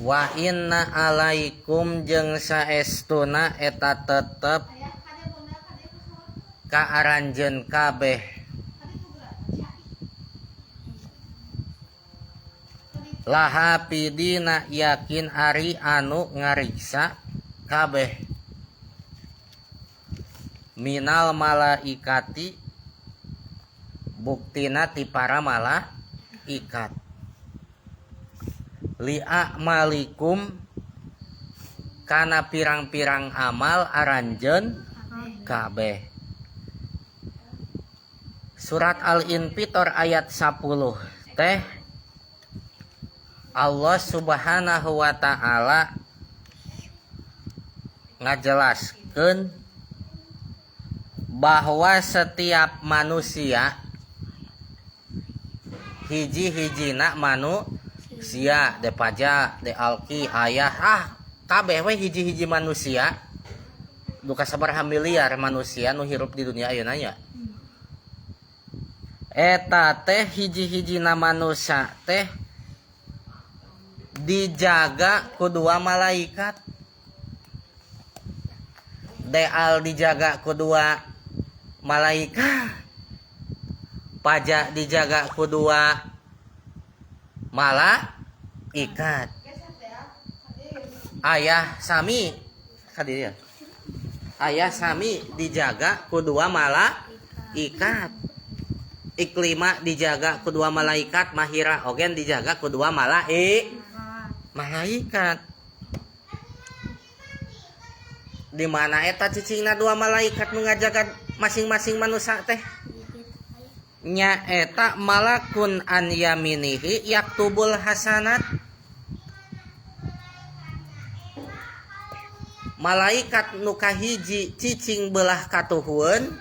Wa inna alaikum jeung saestuna eta tetep ka aranjeun kabeh lahapidina yakin ari anu ngariksa kabeh minal malaikati buktina ti para malaikat li'amalikum kana pirang-pirang amal aranjeun kabeh. Surat Al-Infitor ayat 10 teh Allah Subhanahu wa ta'ala ngajelaskeun bahwa setiap manusia hiji-hijina manusia de paja de alki ayah kabeh we hiji-hiji manusia duka sabaraha miliar manusia nu hirup di dunia ayeuna nya. Eta teh hiji-hijina manusia teh dijaga ku dua malaikat. Deal dijaga ku dua malaikat. Pajak dijaga ku dua malaikat. Ayah sami kadieu. Ayah sami dijaga ku dua malaikat. Iklima dijaga ku dua malaikat, Mahira ogen dijaga ku dua malaikat. Di mana eta cicingna dua malaikat nu ngajaga masing-masing manusia teh? Nya eta malakun an yaminihi yaktubul hasanat. Malaikat nu kahiji cicing belah katuhueun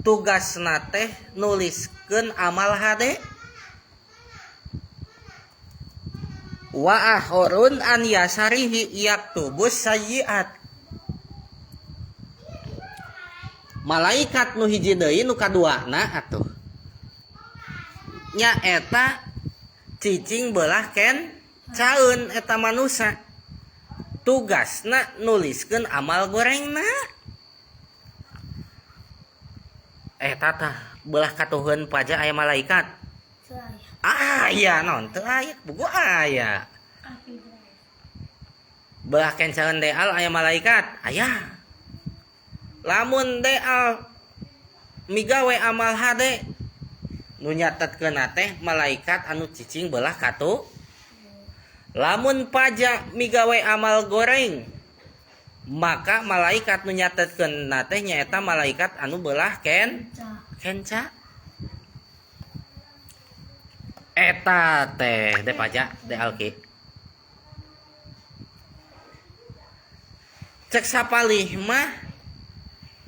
tugasna teh nuliskeun amal hade. Wa akhurun an yasarihi yaktubus sayyiat. Malaikat nu hiji deui nu kaduana atuh nya eta cicing belah ken caeun eta manusia tugasna nuliskeun amal gorengna. Eta tah belah katuheun paja aya malaikat. Aya naon teu aya buku aya. Belah kencaeun deal aya malaikat aya. Lamun deal migawe amal hade nu nyatetkeunna teh malaikat anu cicing belah katu. Lamun paja migawe amal goreng maka malaikat nu nyatetkeunna teh nyaeta malaikat anu belah kenca. Eta teh de paja de alki. Cek sapalih mah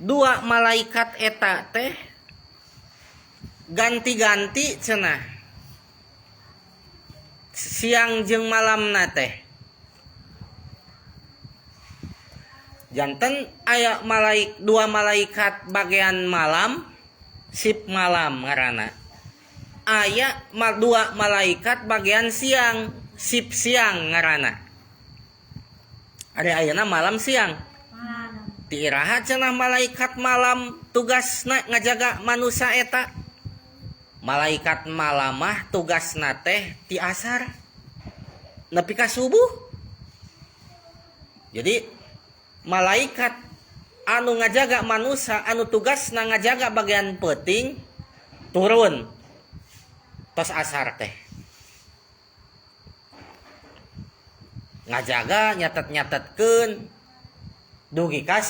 dua malaikat eta teh ganti-ganti cenah siang jeung malamna teh. Janten aya dua malaikat bagian malam sip malam ngaranna. Aya dua malaikat bagian siang sip siang ngaranna. Ari ayeuna malam siang. Ti iraha cenah malaikat malam tugasna ngajaga manusia eta. Malaikat malam mah tugasna teh ti asar nepi ka subuh. Jadi malaikat anu ngajaga manusia anu tugasna ngajaga bagian peuting turun tos asar teh. Ngajaga nyatet-nyatetkeun dugi ka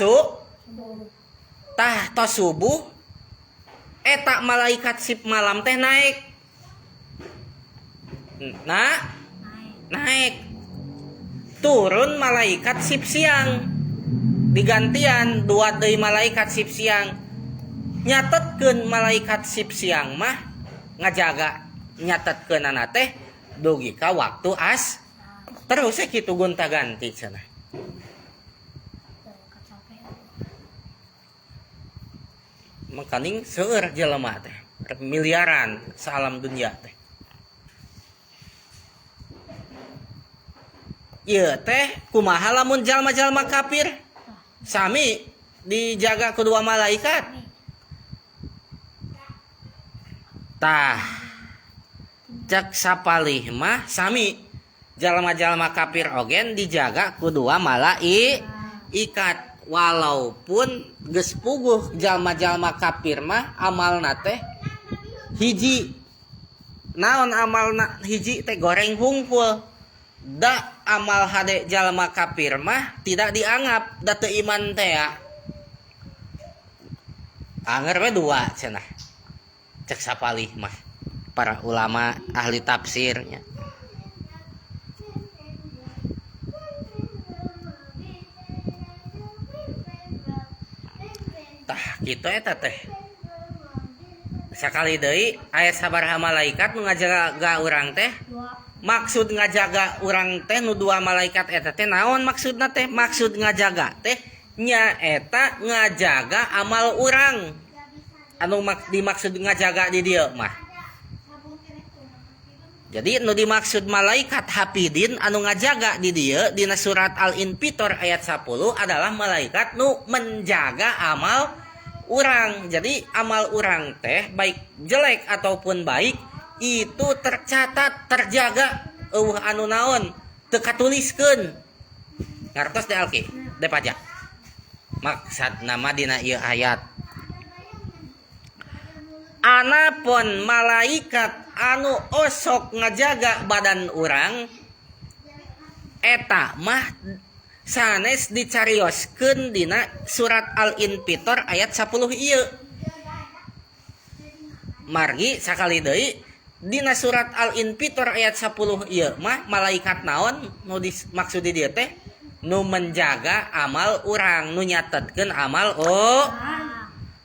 tah tos subuh eta malaikat sip malam teh naik. Nah, naik. Turun malaikat sip siang. Digantian dua deui malaikat sip siang. Nyatetkeun malaikat sip siang mah ngajaga nyatetkeunana teh dugi ka waktu as. Terus kitu gonta-ganti cenah. Makaning seueur jelema teh miliaran saalam dunia teh. Ieu teh kumaha lamun jalma-jalma kafir sami dijaga ku dua malaikat. Tah cek sapalih mah sami jalma-jalma kafir ogen dijaga ku dua malaikat walaupun geus puguh jalma-jalma kafir mah amalna teh hiji. Naon amalna hiji teh goreng hungkul. Da amal hade jalma kafir mah tidak dianggap da teu iman teh ya. Anger we dua cenah. Cek sapalih mah para ulama ahli tafsirnya. Tah kitu eta teh. Sakali deui aya sabaraha malaikat nu ngajaga urang teh. Maksud ngajaga urang teh nu dua malaikat eta teh naon maksudna teh? Maksud ngajaga teh nya eta ngajaga amal urang. Anu dimaksud ngajaga di dieu mah. Jadi nu dimaksud malaikat hafidin anu ngajaga di dieu dina surat Al-Infitor ayat 10 adalah malaikat nu menjaga amal urang. Jadi amal urang teh baik jelek ataupun baik itu tercatat, terjaga, eueuh anu naon teu katuliskeun. Ngartos teh alki, teh pajak. Maksad nama dina ieu ayat. Anapun malaikat anu osok ngajaga badan urang eta mah sanes dicarioskeun dina surat Al-Infitor ayat 10 ieu. Margi sakali deui dina surat Al-Infitor ayat 10 ieu mah malaikat naon nu dimaksud di dieu teh nu menjaga amal urang, nu nyatetkeun amal oh.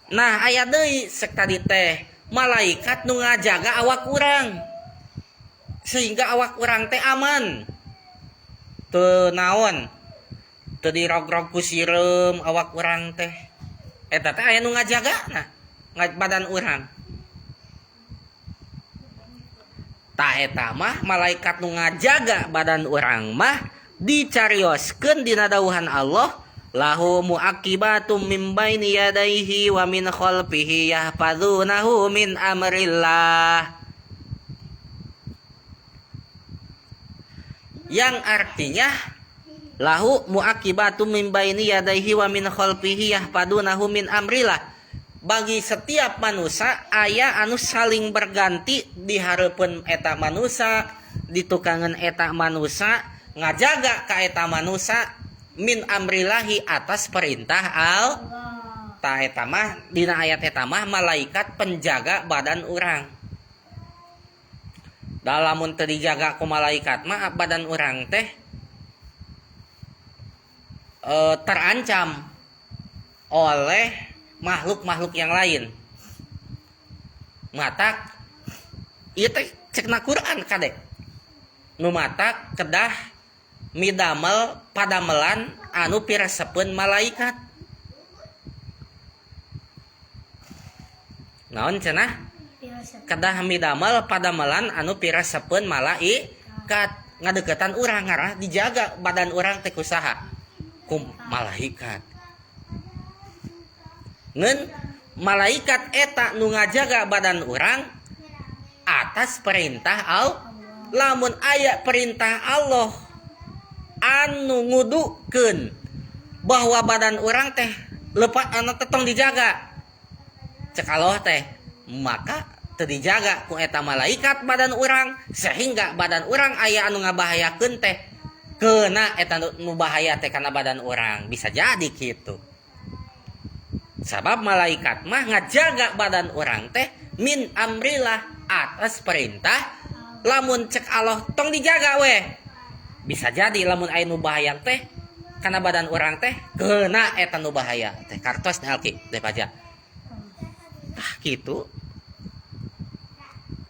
Nah aya deui sek tadi teh malaikat nu ngajaga awak urang sehingga awak urang teh aman. Teu naon teu dirog-rog ku sireum awak urang teh. Eta teh aya nu ngajagana badan urang. Ta eta mah malaikat nu ngajaga badan urang mah dicarioskeun dina dawuhan Allah lahu muaqibatum min baini yadayhi wa min khalfihi yahfazunahu min amrillah. Yang artinya lahu muaqibatum min baini yadayhi wa min khalfihi yahfazunahu min amrillah. Bagi setiap manusia aya anu saling berganti di hareupeun eta manusia, di tukangan eta manusia, ngajaga ka eta manusia min amrillahi atas perintah al ta eta mah dina ayat eta mah malaikat penjaga badan urang. Da lamun teu dijaga ku malaikat mah badan urang teh terancam oleh makhluk-makhluk yang lain. Matak ieu teh cekna Quran kade. Nu matak kedah midamel padamelan anu piresepeun malaikat. Naon cenah? Kedah midamel padamelan anu piresepeun malaikat. Ngadeukeutan urang ngarah dijaga badan urang teh ku saha? Ku malaikat. Ngeun malaikat eta nu ngajaga badan urang atas perintah Allah. Lamun aya perintah Allah anu ngudukeun bahwa badan urang teh lepat anu teh tong dijaga. Cek Allah teh maka teu dijaga ku eta malaikat badan urang sehingga badan urang aya anu ngabahayakeun teh keuna eta nu bahaya teh kana badan urang. Bisa jadi kitu. Sabab malaikat mah ngajaga badan urang teh min amrillah atas perintah. Lamun cek Allah tong dijaga weh. Bisa jadi lamun aya nu bahaya teh kana badan urang teh keuna eta nu bahaya teh kartos teh alki teh pajak. Tah kitu.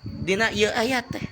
Dina ieu ayat teh.